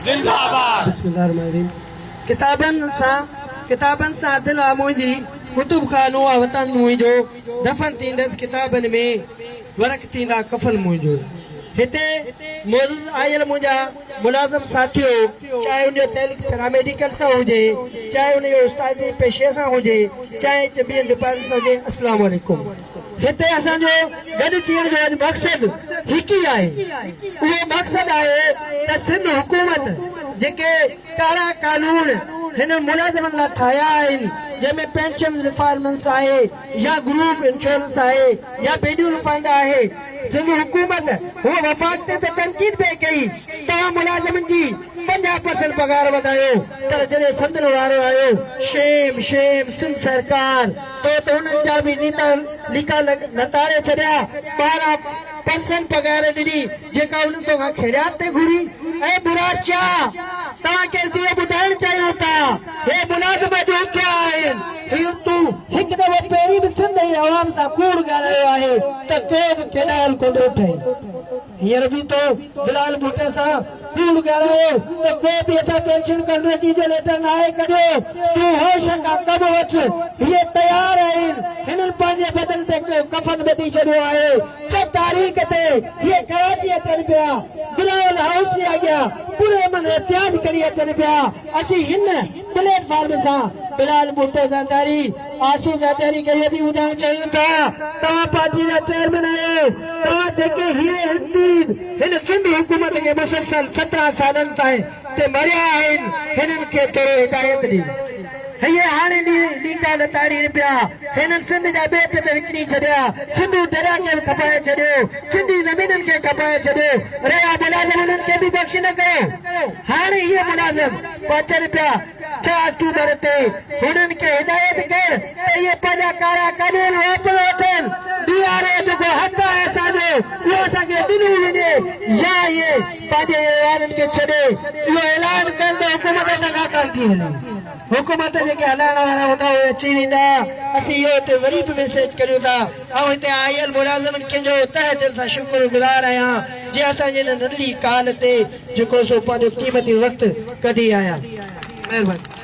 زنده باد. بسم الله الرحمن الرحيم ڪتابن سان ڪتابن سان دل آ منهنجي ڪتب خانو آ وطن منهنجو دفن ٿيندس ڪتابن ۾ ورق ٿيندا ڪفن منهنجو هتي معزز آيل منهنجا ملازم ساٿيو چاهي ان جو تعلق پيراميڊيڪل سان هجي چاهي ان جو استادي پيشي سان هجي چاهي ٻين ڊپارٽمينٽ سان هجي السلام عليڪم. هتي اسان جو گڏ ٿيڻ جو اڄ مقصد هڪ ئي آهي، اهو مقصد آهي ته سنڌ حڪومت جيڪي ڪارا قانون هنن ملازمن لاء ٺاهيا آهن، جنهن ۾ پينشن ريفارمنس آهي يا گروپ انشورنس آهي يا بيڊيول فنڊ آهي، سنڌ حڪومت هونء وفاق تي ته تنقيد پئي ڪئي توهان ملازمن جي 50 پرسنٽ پگهار وڌايو پر جڏهن سندن وارو آيو شيم شيم سنڌ سرڪار. تو ته انهن جا به نيتا ليڪا لتاڙي ڇڏيا، 12 پرسنٽ پگهار ڏني، جيڪا انهن توکان خيرات تي گهري. اي مراد شاهه! توهان کي اسين اهو ٻڌائڻ چاهيون ٿا، هي ملازم اڄ اٿيا آهن. هينئر تون هڪ دفعو پهرين به سنڌ ۽ عوام سان ڪوڙ ڳالهايو آهي ته ڪو به ڪينال ڪونه ٺهي. هينئر به تو بلال ڀٽي سان ڪوڙ ڳالهايو ته ڪو به اسان پينشن ڪنٽريٽي جو ليٽر ناهي ڪڍيو، تون هوش کان ڪم وٺ، هي تيار آهن، هنن پنهنجي بدن تي ڪفن ٻڌي ڇڏيو آهي، ڇهه تاريخ تي هي ڪراچي اچن پيا، بلاول هائوس جي اڳيان پرامن احتجاج کڻي اچن پيا، اسين هن پليٽ فارم سان بلال ڀٽو زرداري، آسو زرداري کي اهو به ٻڌائڻ چاهيون ٿا توهان پارٽي جا چيئرمين آهيو، توهان جيڪي هيري هنٽين هن سنڌ حڪومت کي مسلسل 17 سالن تائين تي مريا آهن هنن کي ٿورو هدايت ڏي. هي هاڻي ليڪا لتاڙين پيا. هنن سنڌ جا ٻيٽ ته وڪڻي ڇڏيا، سنڌو دريا کي به کپائي ڇڏيو، سنڌي زمينن کي کپائي ڇڏيو، رهيا ملازم انهن کي به بخش نه ڪيو. هاڻي هي ملازم پهچن پيا ڇهه آڪٽوبر تي هنن کي هدايت ڪر ته اهي پنهنجا ڪارا قانون واپس وٺن، ڊي آر او جيڪو حق آهي اسان جو اهو اسان کي ڏنو وڃي يا اهي پنهنجي ايوانن کي ڇڏي اهو اعلان ڪن ته حڪومت اسان کان ڪانه ٿي هلي. حڪومت جيڪي هلائڻ وارا هوندا اهي اچي ويندا. اسين اهو هتي وري به ميسيج ڪريون ٿا. آئون هتي آيل ملازمن کي جو تهه دل سان شڪر گذار آهيان جي اسان جي هن ننڍڙي ڪال تي جيڪو سو پنهنجو قيمتي وقت ڪڍي آيا. مهرباني.